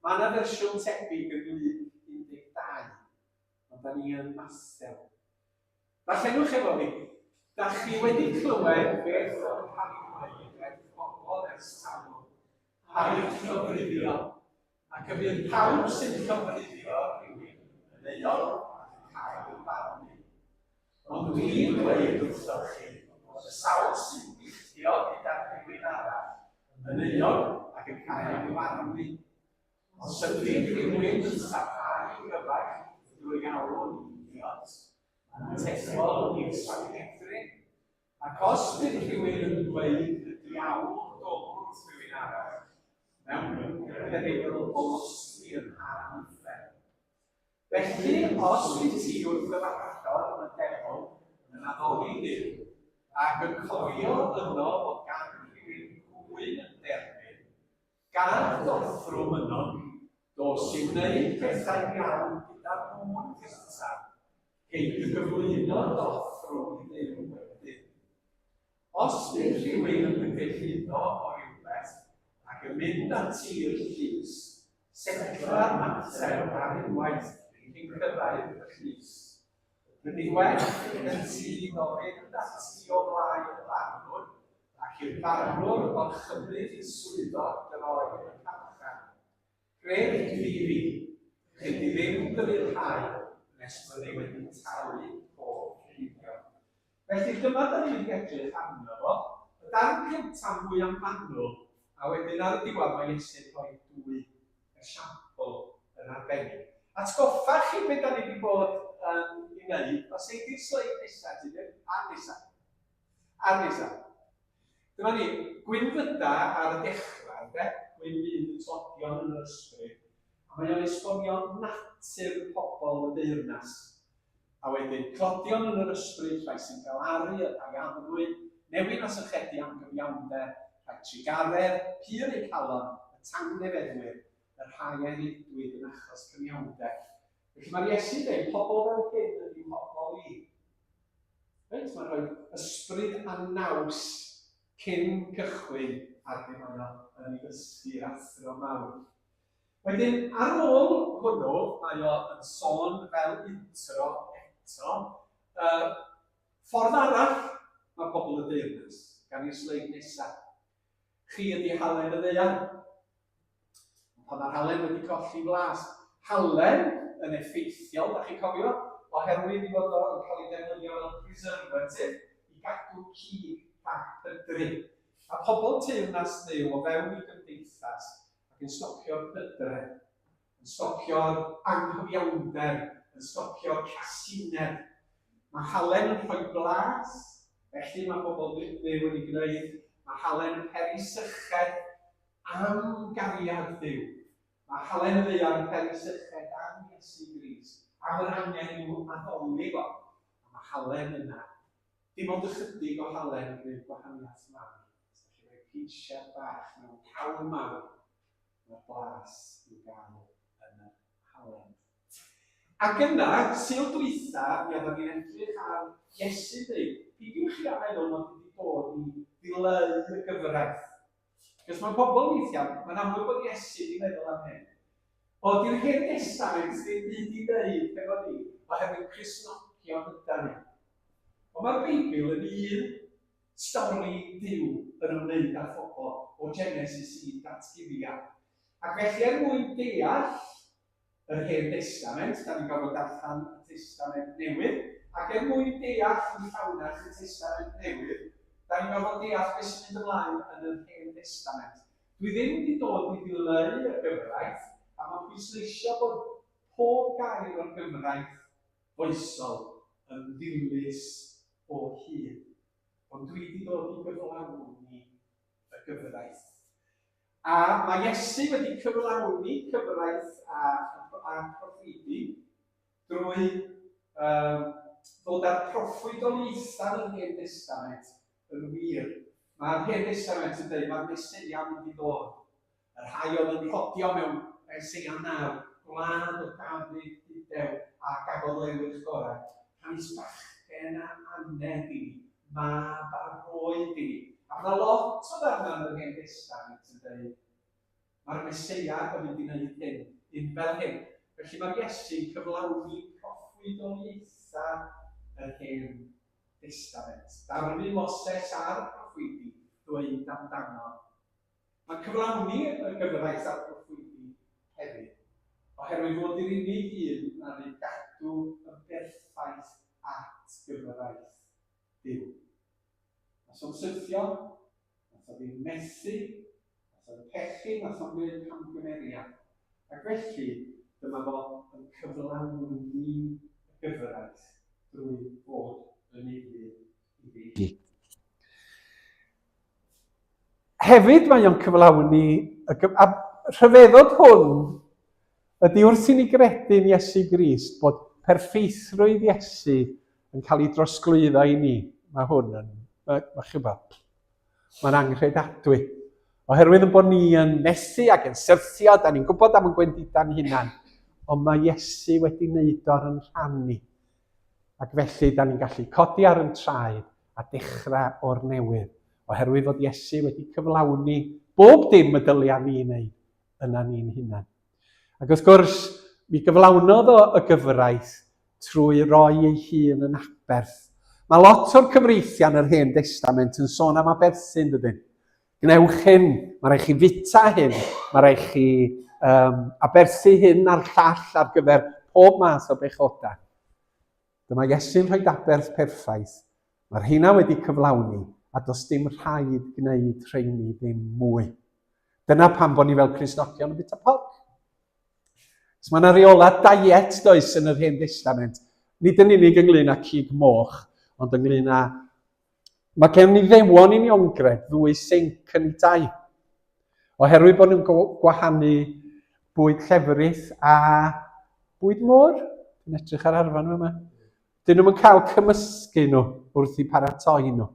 Mae yna fersiwn tebyg yn Luc 12, ond da ni yn Mathew. Darllenwch efo fi. Da chi wedi clywed beth oedd yn cael ei ddweud wrth bobl ers talwm, paid llofruddio, ac y bydd pawb sy'n llofruddio rhywun yn euog ac yn cael ei barnu. Ond dwi'n dweud wrthoch chi bod y sawl sy'n gwylltio gyda rhywun arall yn euog ac yn cael ei farnu. Os ydy rhywun yn sarhau ei gyfaill drwy alw'n idiot, mae'n atebol i'r Sanhedrin. Ac os bydd rhywun yn dweud y diawl dwl wrth rhywun arall, mewn perygl o losgi yn ar uffern. Felly, os wyt ti wrth y farchog yn y deml yn addoli Duw, ac yn cofio yno fod gan rhywun gŵyn yn derbyn, Gad d'offrwm yno, dos i wneud pethau'n iawn gyda'r gŵr cyntaf, cei dy gyflwyno d'offrwm i Dduw wedyn. Os bydd rhywun yn dy gyhuddo o rywbeth ac yn mynd â ti i'r llys, setla'r mater ar unwaith cyn cyrraedd y llys. Ydy well gen ti iddo fynd ati o flaen y barnwr, ac i'r barnwr orchymyn i swyddog droi yn y carchar. Cred fi fi, chei di ddim dy ryddhau nes byddi wedi talu pob ceiniog. Felly dyma da ni'n mynd i edrych arno fo. Y darn cyntaf mwy am fanwl, a wedyn ar y diwedd mae Iesu'n rhoi dwy esiampl yn arbennig. Atgoffa chi beth da ni wedi bod yn ei wneud. Os ei di'r sleid nesaf, ti ddim? A'r nesaf. A'r nesaf. Dyma ni, gwynfyda ar y dechrau, de? Gwyn fydd y tlodion yn yr ysbryd. A mae o'n esbonio natur pobl y deyrnas. A wedyn, tlodion yn yr ysbryd, rhai sy'n galaru y rhai addfwyn, newyn a sychedu am gyfiawnder, rhai trugaredd, pur eu calon, y tangnefeddwyr, y rhai a erlidwyd yn achos cyfiawnder. Felly mae'r Iesu'n dweud, pobl fel hyn ydy mhobl i. Reit, mae'n rhoi ysbryd a naws cyn cychwyn. ar be mae o yn ei ddysgu'r athro mawr. Wedyn, ar ôl hwnnw, mae o yn sôn fel intro eto, uh, ffordd arall mae pobl y deyrnas, gan i'r sleid nesaf. Chi ydy halen y ddaear. Pan mae'r halen wedi colli flas, halen yn effeithiol, da chi'n cofio, oherwydd i fod o'n cael ei ddefnyddio fel preservative i gadw cig rhag pydru. Mae pobl teyrnas Dduw o fewn i gymdeithas ac yn stopio'r pydredd, yn stopio'r anghyfiawnder, yn stopio'r casineb. Mae halen yn rhoi blas, felly mae pobl Dduw yn ei gwneud. Mae halen yn peri syched am gariad Duw. Mae halen y ddaear yn peri syched am Iesu Grist, am yr angen i'w addoli fo. A mae halen yna. Dim ond ychydig o halen yn gwneud gwahaniaeth mawr. Os ydych chi'n rhoi pinsiad bach mewn cawl mawr, mae'r blas i'w gael yn yr halen. Ac yna, Sul dwytha, mi oedden ni'n edrych ar Iesu'n dweud, peidiwch chi â meddwl mod i wedi dod i ddileu y gyfraith. Cos mae pobl weithiau, mae'n amlwg bod Iesu wedi meddwl am hyn. O, di'r Hen Destament ddim byd i wneud hefo ni, oherwydd Cristnogion yda ni. Ond mae'r Beibl yn un stori Duw yn ymwneud â phobl, o Genesis i Datguddiad. Ac felly er mwyn deall yr Hen Destament, da ni'n gorfod darllen y Testament Newydd, ac er mwyn deall yn llawnach y Testament Newydd, da ni'n gorfod deall beth sy'n mynd ymlaen yn yr Hen Destament. Dwi ddim wedi dod i ddileu y gyfraith, a mae'n pwysleisio bod pob gair o'r gyfraith foesol yn ddilys o hyd. Ond dwi wedi dod i gyflawni y gyfraith. A mae Iesu wedi cyflawni cyfraith a, a proffwydi drwy um, ddod â'r proffwydoliaethau yn yr Hen Destament yn wir. Mae'r Hen Destament yn dweud mae'r Meseia yn mynd i ddod. Y rhai oedd yn rhodio mewn Eseia 9, gwlad o Dafydd Dudew a gafodd lewyrch gorau. Canys bachgen a aned i ni, mab a roed i ni. A mae yna lot o ddarnau yn yr Hen Destament yn dweud, mae'r Meseia yn mynd i wneud hyn, un fel hyn. Felly mae'r Iesu'n cyflawni proffwydoliaethau yr Hen Destament. Darfu Moses a'r proffwydi ddweud amdano. Mae'n cyflawni y gyfraith a'r proffwydi hefyd, oherwydd fod i'r unig un na fu gadw yn berffaith at gyfraith Duw. Nath o'm syrthio, nath o ddim methu, nath o'm pechu, nath o'm gwneud camgymeriad. Ac felly, dyma fo yn cyflawni y gyfraith drwy fod yn ufudd iddi hi. Hefyd mae o'n cyflawni, y, a rhyfeddod hwn ydy wrth i ni gredu'n Iesu Grist bod perffeithrwydd Iesu yn cael ei drosglwyddo i ni. Mae hwn yn, mae, mae chybod, mae'n anghredadwy. Oherwydd yn bod ni yn methu ac yn syrthio, da ni'n gwybod am yn gwendidau'n hunan, ond mae Iesu wedi wneud o'r yn rhan ni. Ac felly, da ni'n gallu codi ar yn traed a dechrau o'r newydd, oherwydd fod Iesu wedi cyflawni bob dim y dylia ni wneud yna ni'n hunain. Ac wrth gwrs, mi gyflawnodd o y gyfraith trwy roi ei hun yn aberth. Mae lot o'r cyfreithiau yn yr Hen Destament yn sôn am aberthu, yn dydyn? Gwnewch hyn, mae rhaid chi fita hyn, mae rhaid chi um, aberthu hyn a'r llall ar gyfer pob math o bechodau. Dyma Iesu'n rhoi aberth perffaith. Mae'r rheina wedi cyflawni, a does dim rhaid gwneud rheini ddim mwy. Dyna pam bod ni fel Cristnogion yn bwyta porc. So mae yna reola diet does yn yr Hen Destament. Nid yn unig ynglyn â cig moch, ond ynglyn â... Mae gen i ddewon uniongred ddwy sinc yn ei dai. Oherwydd bod nhw'n gwahanu bwyd llefrith a bwyd môr. Dwi'n edrych ar arfan yma. Dyn nhw'n cael cymysgu nhw wrth i paratoi nhw.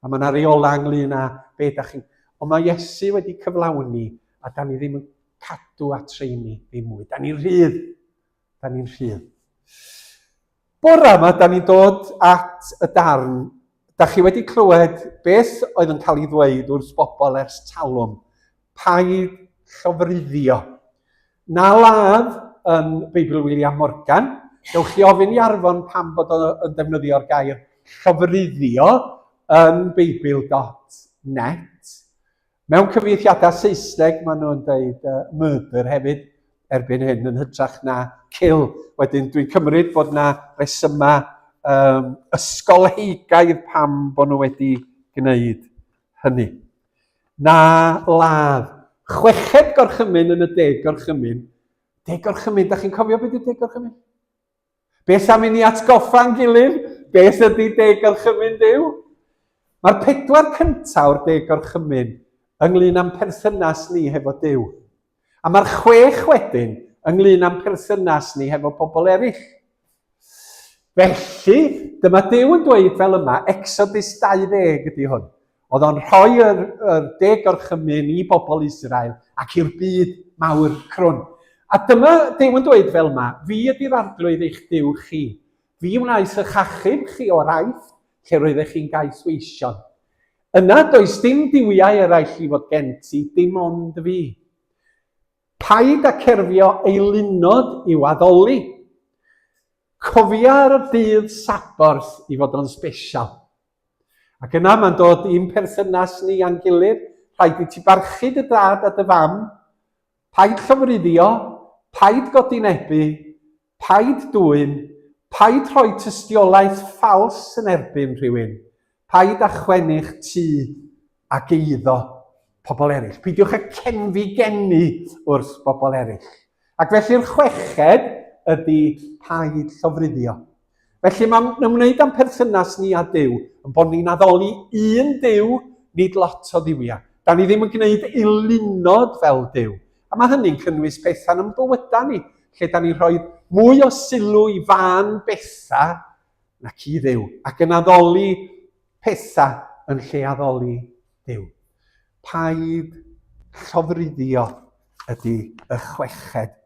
A mae yna reolau ynglyn â be da chi'n... Ond mae Iesu wedi cyflawni a da ni ddim yn cadw at rheini ddim mwy. Da ni'n rhydd. Da ni'n rhydd. Bora yma, da ni'n dod at y darn. Da chi wedi clywed beth oedd yn cael ei ddweud wrth bobl ers talwm. Paid llofruddio. Na ladd yn Beibl William Morgan. Dewch chi ofyn i Arfon pam bod o'n defnyddio'r gair llofruddio yn Beibl.net. Mewn cyfieithiadau Saesneg maen nhw'n dweud uh, murder hefyd erbyn hyn yn hytrach na kill. Wedyn dwi'n cymryd bod na resymau um, ysgolheigaidd pam bod nhw wedi gwneud hynny. Na ladd. Chweched gorchymyn yn y deg gorchymyn. Deg gorchymyn, da chi'n cofio beth ydy deg gorchymyn? Beth am i ni atgoffa'n gilydd? Beth ydy deg gorchymyn Duw? Mae'r pedwar cyntaf o'r deg gorchymyn ynglyn â'n perthynas ni hefo Duw. A mae'r chwech wedyn ynglyn â'n perthynas ni hefo pobl eraill. Felly, dyma Duw yn dweud fel yma, Exodus 20 ydy hwn. Oedd o'n rhoi yr, yr deg gorchymyn i bobl Israel ac i'r byd mawr crwn. A dyma Duw yn dweud fel yma, fi ydy'r arglwydd eich Duw chi. Fi wnaeth eich achub chi o'r Aifft, lle roeddech chi'n gaethweision. Yna does dim duwiau eraill i fod gen ti, dim ond fi. Paid â cerfio eilunod i'w addoli. Cofia'r dydd Saborth i fod o'n sbesial. Ac yna mae'n dod i'n perthynas ni a'n gilydd. Rhaid i ti barchu dy dad a dy fam. Paid llofruddio, paid godinebu, paid dwyn, paid rhoi tystiolaeth ffals yn erbyn rhywun, paid â chwennych tŷ ac eiddo pobl eraill. Peidiwch â cenfigennu wrth bobl eraill. Ac felly'r chweched ydy paid llofruddio. Felly mae'n ymwneud â'n perthynas ni â Duw, yn bod ni'n addoli un Duw, nid lot o dduwiau. Da ni ddim yn gwneud eilunod fel Duw. A mae hynny'n cynnwys pethau yn bywydau ni, lle da ni'n rhoi mwy o sylw i fân bethau nac i Dduw, ac yn addoli pethau yn lle addoli Duw. Paid llofruddio ydy y chweched.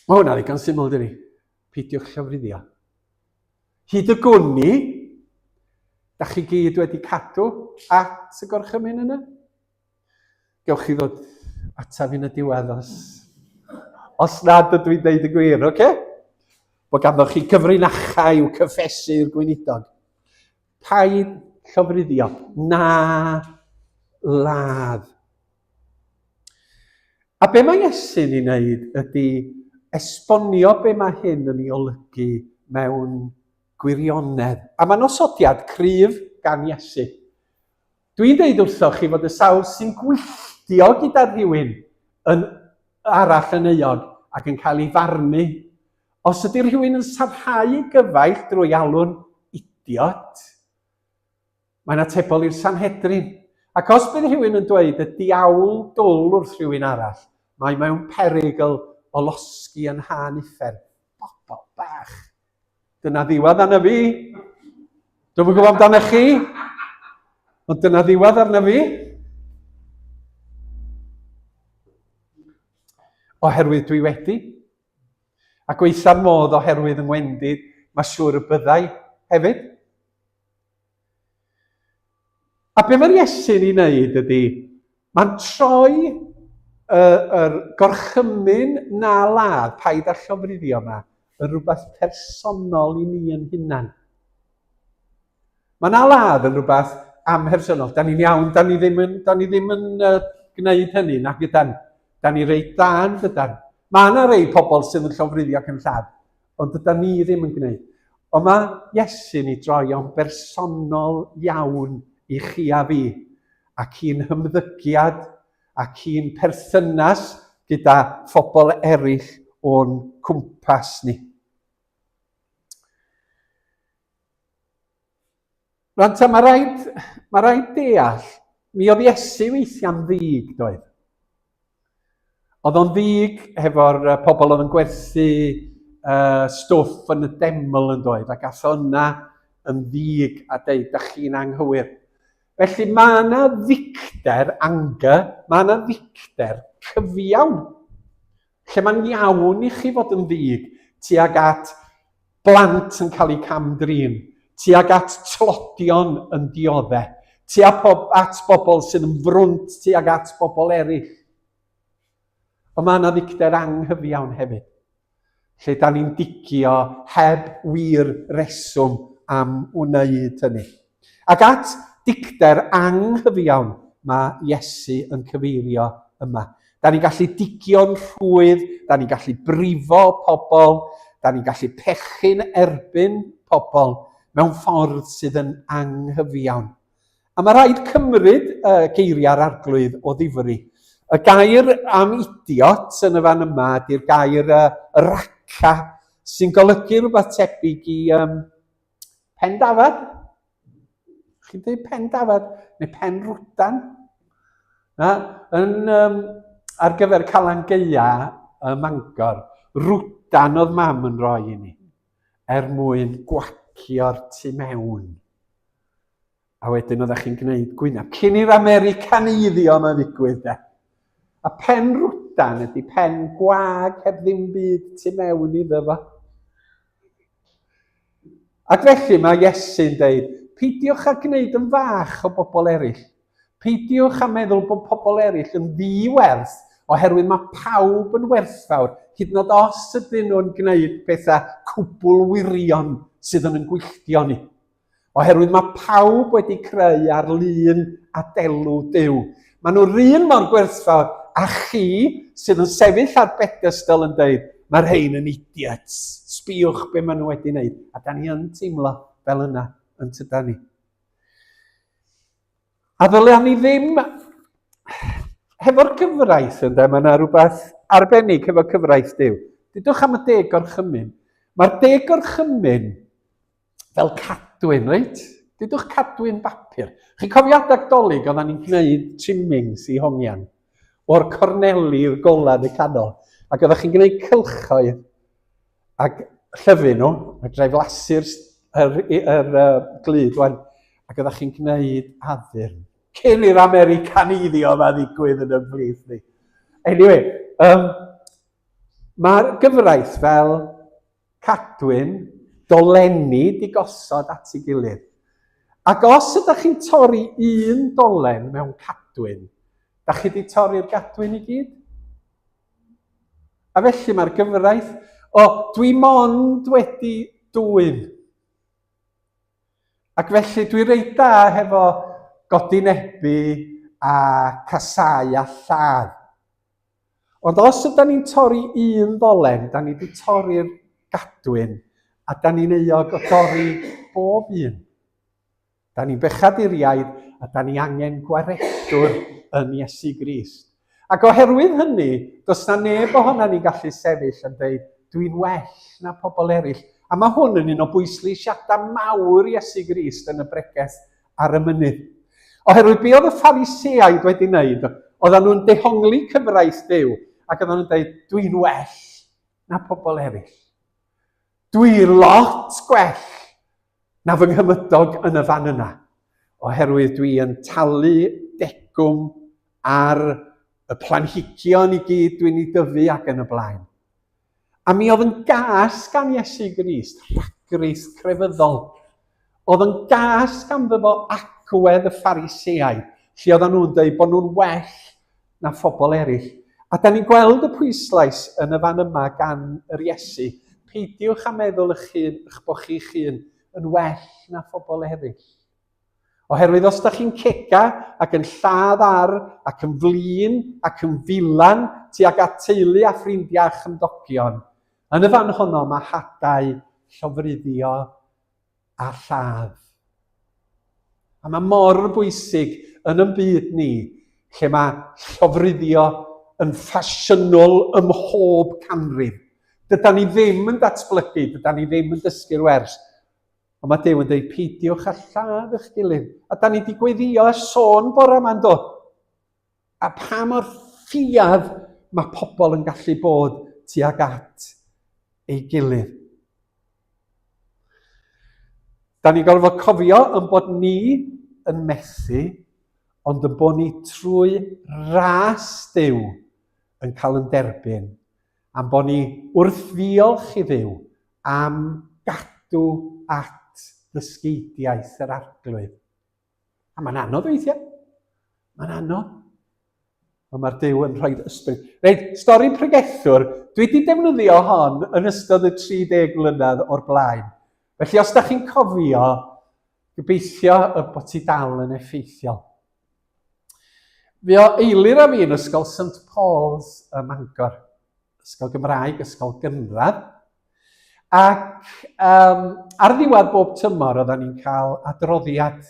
Mae hwnna ddigon syml, dydi? Peidiwch llofruddio. Hyd y gwn i, da chi gyd wedi cadw at y gorchymyn yna? Gewch chi ddod ataf yn y diwedd os, os nad ydw i'n deud y gwir, oce? Okay? Bod ganddo chi gyfrinachau i'w cyffesu i'r gweinidog. Paid llofruddio, na ladd. A be mae Iesu'n ei wneud ydy esbonio be mae hyn yn ei olygu mewn gwirionedd. A mae'n osodiad cryf gan Iesu. Dwi'n deud wrthoch chi fod y sawl sy'n gwylltio gyda rhywun yn arall yn euog ac yn cael ei farnu. Os ydy rhywun yn sarhau ei gyfaill drwy alw'n idiot, mae'n atebol i'r Sanhedrin. Ac os bydd rhywun yn dweud y diawl dwl wrth rhywun arall, mae mewn perygl o losgi yn thân uffern. Bobl bach. Dyna ddiwedd arna fi. Dwi'm yn gwybod amdano chi, ond dyna ddiwedd arna fi. Oherwydd dwi wedi. A gweitha'r modd oherwydd yng ngwendid, mae siŵr y byddai hefyd. A be mae'r Iesu'n ei wneud ydy, mae'n troi y, yr gorchymyn na ladd, paid â llofruddio yma, yn rhywbeth personol i ni yn hunan. Mae na ladd yn rhywbeth amhersonol. Da ni'n iawn, da ni ddim yn, da ni ddim yn uh, gwneud hynny, na gyda'n. Da ni reit dda yn dydan. Mae yna rei pobl sydd yn llofruddio ac yn lladd, Ond dydan ni ddim yn gwneud. Ond mae Iesu'n ei droi o'n bersonol iawn i chi a fi, ac i'n hymddygiad ac i'n perthynas gyda phobl eraill o'n cwmpas ni. Rwan ta, mae rhaid, mae rhaid deall, mi oedd Iesu weithiau'n ddig, doedd? Oedd o'n ddig hefo'r pobl oedd yn gwerthu uh, stwff yn y deml yn doedd, ac ath o yna yn ddig a deud, da chi'n anghywir. Felly mae yna ddicter, anger, mae yna ddicter cyfiawn, lle mae'n iawn i chi fod yn ddig tuag at blant yn cael eu cam-drin, tuag at tlodion yn diodde, tuag pob, at bobl sydd yn frwnt tuag at bobl eraill. Ond mae yna ddicter anghyfiawn hefyd, lle da ni'n digio heb wir reswm am wneud hynny. Ac at dicter anghyfiawn mae Iesu yn cyfeirio yma. Da ni'n gallu digio'n rhwydd, da ni'n gallu brifo pobl, da ni'n gallu pechu'n erbyn pobl mewn ffordd sydd yn anghyfiawn. A mae rhaid cymryd uh, geiriau'r arglwydd o ddifri. Y gair am idiot yn y fan yma ydy'r gair uh, raca, sy'n golygu rhywbeth tebyg i um, pen dafad. Chi'n dweud pen dafad neu pen rwdan? Na, yn, um, ar gyfer Calan Gaea ym Mangor, rwdan oedd mam yn rhoi i ni er mwyn gwacio'r tu mewn. A wedyn oeddech chi'n gwneud gwyneb. Cyn i'r Americaneiddio yma ddigwydd, de. A pen rwdan ydy pen gwag heb ddim byd tu mewn iddo fo. Ac felly mae Iesu'n deud, peidiwch â gwneud yn fach o bobl eraill. Peidiwch â meddwl bod pobl eraill yn ddi-werth, oherwydd mae pawb yn werthfawr, hyd yn oed os ydyn nhw'n gwneud pethau cwbl wirion sydd yn yn gwylltio ni. Oherwydd mae pawb wedi creu ar lun a delw Duw. Maen nhw'r un mor gwerthfawr a chi sydd yn sefyll ar bedestal yn dweud, mae'r rhain yn idiots, sbïwch be maen nhw wedi wneud. A da ni yn teimlo fel yna, yn tyda ni. A ddylia ni ddim, hefo'r gyfraith ynde, mae yna rhywbeth arbennig hefo cyfraith Duw. Dudwch am y deg gorchymyn. Mae'r deg gorchymyn fel cadwyn, reit? Dudwch cadwyn bapur. Chi'n cofio adag dolyg oedden ni'n gwneud trimmings i hongian o'r corneli i'r golau yn y canol. Ac oeddech chi'n gwneud cylchoedd ac llyfu nhw, a drai flasu'r yr, yr, uh, glud wan, ac oeddech chi'n gwneud addurn. Cyn i'r Americaneiddio yma ddigwydd yn y plith ni. Anyway, um, mae'r gyfraith fel cadwyn, dolenni di gosod at ei gilydd. Ac os ydych chi'n torri un dolen mewn cadwyn, da chi wedi torri'r gadwyn i gyd? A felly mae'r gyfraith, o, dwi mond wedi dwyn. Ac felly dwi reit da hefo godinebu a casau a lladd. Ond os ydy ni'n torri un ddolen, da ni wedi torri'r gadwyn, a da ni'n euog o dorri bob un. Da ni'n bechaduriaid a da ni angen gwaredwr yn Iesu Grist. Ac oherwydd hynny, does na neb ohona ni'n gallu sefyll yn dweud, dwi'n well na pobl eraill. A mae hwn yn un o bwysleisiadau mawr Iesu Grist yn y bregeth ar y mynydd. Oherwydd be oedd y Phariseaid wedi wneud, oedden nhw'n dehongli cyfraith Duw ac oedden nhw'n dweud, dwi'n well na pobl eraill. Dwi lot gwell na fy nghymydog yn y fan yna, oherwydd dwi yn talu degwm ar y planhigion i gyd dwi'n ei dyfu ac yn y blaen. A mi oedd yn gas gan Iesu Grist rhagrith crefyddol. Oedd yn gas ganddo fo agwedd y Phariseaid, lle oedden nhw'n dweud bod nhw'n well na phobl eraill. A da ni'n gweld y pwyslais yn y fan yma gan yr Iesu. Peidiwch â meddwl eich hun, eich bod chi'ch hun yn well na phobl eraill. Oherwydd os da chi'n cega ac yn lladd ar ac yn flin ac yn filan tuag at teulu a ffrindiau a chymdogion, yn y fan honno mae hadau llofruddio a lladd. A mae mor bwysig yn yn byd ni, lle mae llofruddio yn ffasiynol ym mhob canrif. Dyda ni ddim yn datblygu, dyda ni ddim yn dysgu'r wers. Ond mae Duw yn dweud, peidiwch â lladd eich gilydd. A da ni wedi gweddio a sôn bore yma'n do. A pa mor ffiad mae pobl yn gallu bod tuag at ei gilydd. Da ni gorfod cofio yn bod ni yn methu, ond yn bod ni trwy ras Duw yn cael yn derbyn, am bod ni wrth ddiolch i Dduw am gadw. Cadw at ddysgeidiaeth yr Arglwydd. A mae'n anodd weithiau. Mae'n anodd. Ond mae'r Duw yn rhoi ysbryd. Reit, stori pregethwr, dwi wedi defnyddio hon yn ystod y 30 mlynedd o'r blaen. Felly os da chi'n cofio, gobeithio y bod ti dal yn effeithiol. Fe o Eilir a fi yn Ysgol St Paul's ym Mangor. Ysgol Gymraeg, ysgol gynradd. Ac um, ar ddiwedd bob tymor oedden ni'n cael adroddiad.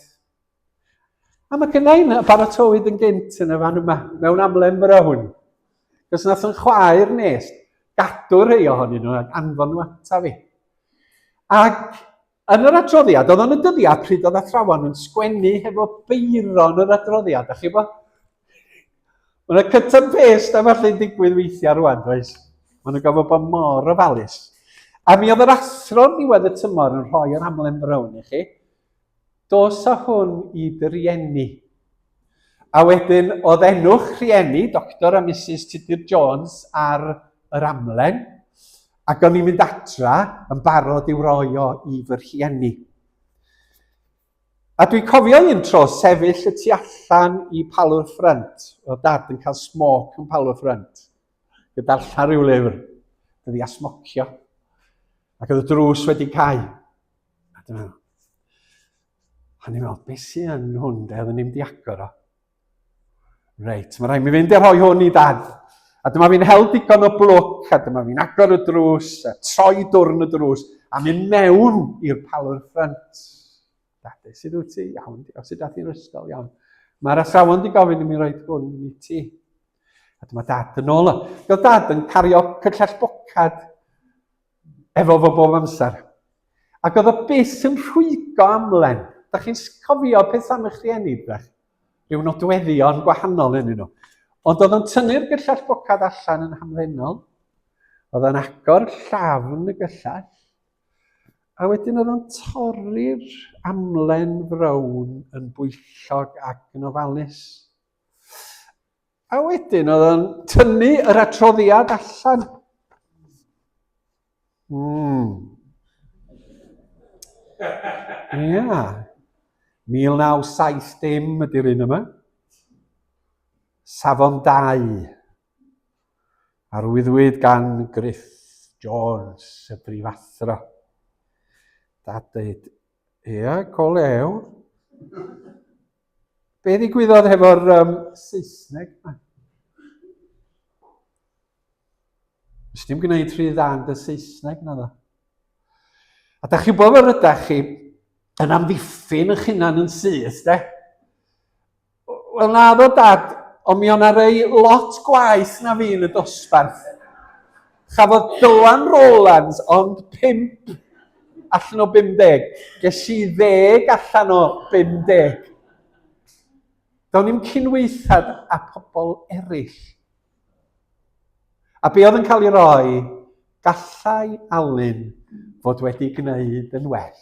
A mae gennau un baratowyd yn gynt yn y fan yma, mewn amlen frown. Cos nath yn chwaer nes gadw rhai ohonyn nhw ac anfon nhw ata fi. Ac Yn yr adroddiad, oedd o'n y dyddiau pryd oedd athrawon yn sgwennu hefo beiron yr adroddiad, a chi bo? Mae yna cut and paste a falle'n digwydd weithiau rwan, does? Maen nhw'n gofod bod mor ofalus. A mi oedd yr athro ddiwedd y tymor yn rhoi yr amlen brown i chi. Dos â hwn i dy rieni. A wedyn oedd enw'ch rhieni, Doctor a Misus Tudur Jones, ar yr amlen, ac o'n i'n mynd adra yn barod i'w roi o i fy rhieni. A dwi'n cofio un tro sefyll y tu allan i Palwr Ffrynt, oedd dad yn cael smoc yn Palwr Ffrynt, gyda darllen rhyw lyfr, dyddi a smocio, ac oedd y drws wedi cau. A dwi'n meddwl, A ni'n meddwl, beth sy'n yn hwn, de, oedden ni'n di agor o. Reit, mae rhaid mi fynd i rhoi hwn i dad. A dyma fi'n hel digon o blwc, a dyma fi'n agor y drws, a troi dwrn y drws, a mynd mewn i'r palwr ffrynt. Dad, sut wyt ti? Iawn, diolch. Sut dath i'r ysgol? Iawn. Mae'r athrawon di gofyn i mi roi hwn i ti. A dyma dad yn ôl o. Doedd dad yn cario cyllell bocad efo fo bob amser. Ac oedd o byth yn rhwygo amlen. Da chi'n cofio peth am eich rhieni, dych? Rhyw nodweddion gwahanol yn nhw. Ond oedd o'n tynnu'r gyllell bocad allan yn hamddenol. Oedd o'n agor llafn y gyllell. A wedyn oedd o'n torri'r amlen frown yn bwyllog ac yn ofalus. A wedyn oedd o'n tynnu yr adroddiad allan. Ia. 1970 ydy'r un yma. Safon 2. Arwyddwyd gan Griff Jones, y brifathro. Dad dweud, ia, go lew. Be ddigwyddodd hefo'r um, Saesneg yma? Nes dim gwneud rhy dda yn dy Saesneg na dda. A da chi bod fel ydych chi yn amddiffyn eich hunan yn syth, de? Wel na ddo dad, ond mi o'na rei lot gwaeth na fi yn y dosbarth. Chafodd Dylan Rowlands ond 5 allan o 50. Ges i ddeg allan o 50. Do'n i'm cyn-weithad a pobl eraill. A be oedd yn cael ei roi, gallai Alun fod wedi gwneud yn well.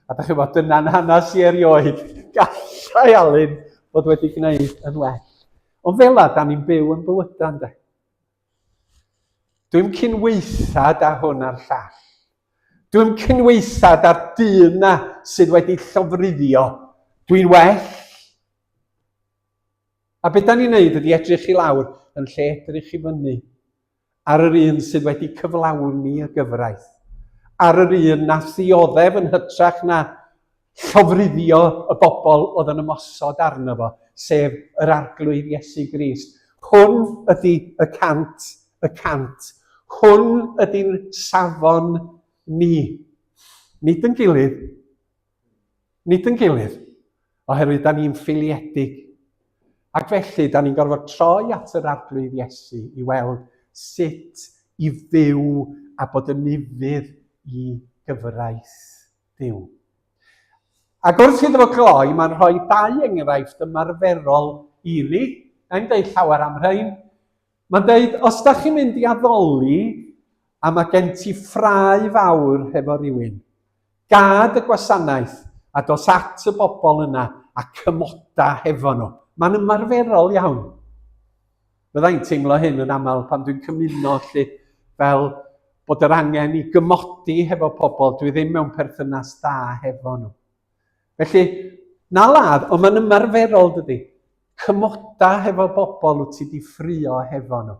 A da chi'n gwybod, dyna'n hanes i erioed. Gallai Alun fod wedi gwneud yn well. Ond fel la, da ni'n byw yn bywydau, ynddo. Dwi'n cyn-weithad â hwn a'r llall. Dwi'n cyn-weithad â'r dyn na sydd wedi llofruddio. Dwi'n well. A beth da ni'n neud ydy edrych i lawr yn lle edrych i fyny ar yr un sydd wedi cyflawni y gyfraith, ar yr un na ddioddef yn hytrach na llofruddio y bobl oedd yn ymosod arno fo, sef yr Arglwydd Iesu Grist. Hwn ydy y 100%. Hwn ydy'n safon ni. Nid yn gilydd. Nid yn gilydd. Oherwydd da ni'n ffeiliedig. Ac felly, da ni'n gorfod troi at yr Arglwydd Iesu i weld sut i fyw a bod yn ufudd i gyfraith Duw. Ac wrth iddo fo gloi, mae'n rhoi dau enghraifft ymarferol i ni. Na'i'm deud llawer am rhain. Mae'n deud, os da chi'n mynd i addoli a mae gen ti ffrae fawr hefo rhywun, gad y gwasanaeth a dos at y bobl yna a cymoda hefo nhw. Mae'n ymarferol iawn. Byddai'n teimlo hyn yn aml pan dwi'n cymuno lle fel bod yr angen i gymodi hefo pobl dwi ddim mewn perthynas dda hefo nhw. Felly, na ladd, ond mae'n ymarferol dydy. Cymoda hefo bobl wyt ti di ffrio hefo nhw.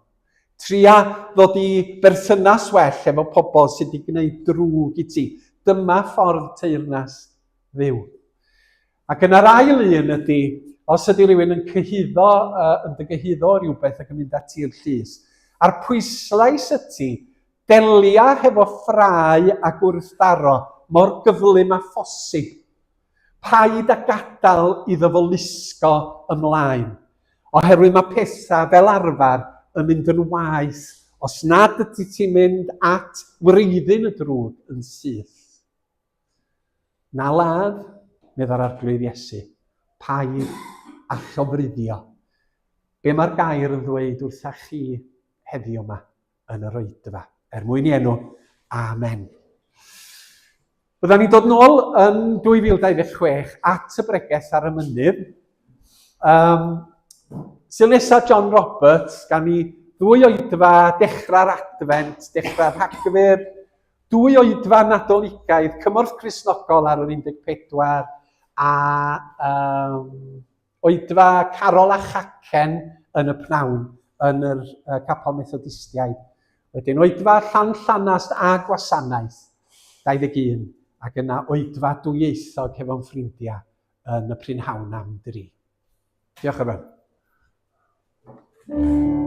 Tria ddod i berthynas well efo pobl sydd wedi gwneud drwg i ti. Dyma ffordd teyrnas Dduw. Ac yna'r ail un ydy, os ydy rhywun yn cyhuddo, yn dy gyhuddo o rhywbeth ac yn mynd ati i'r llys, a'r pwyslais ydy, delia hefo ffrae a gwrthdaro mor gyflym â phosib. Paid â gadael iddo fo lusgo ymlaen, oherwydd mae pethau fel arfer yn mynd yn waeth os nad ydy ti'n mynd at wreiddyn y drwg yn syth. Na ladd, meddai'r Arglwydd Iesu, paid â llofruddio. Be mae'r gair yn ddweud wrtha chi heddiw yma yn yr oedfa? Er mwyn i enw, amen. Byddwn ni'n dod nôl yn 2026 at y bregeth ar y mynydd. Um, Sul nesaf John Roberts, gan i ddwy oedfa dechrau'r Adfent, dechrau'r Rhagfyr, dwy oedfa Nadoligaidd, cymorth Cristnogol ar yr 14 a um, oedfa Carol a Chacen yn y pnawn yn yr Capel Methodistiaid. Wedyn oedfa Llan Llanast a Gwasanaeth 21 ac yna oedfa dwyieithog hefo'n ffrindiau yn y prynhawn am dri. Diolch yn fawr. Thank you.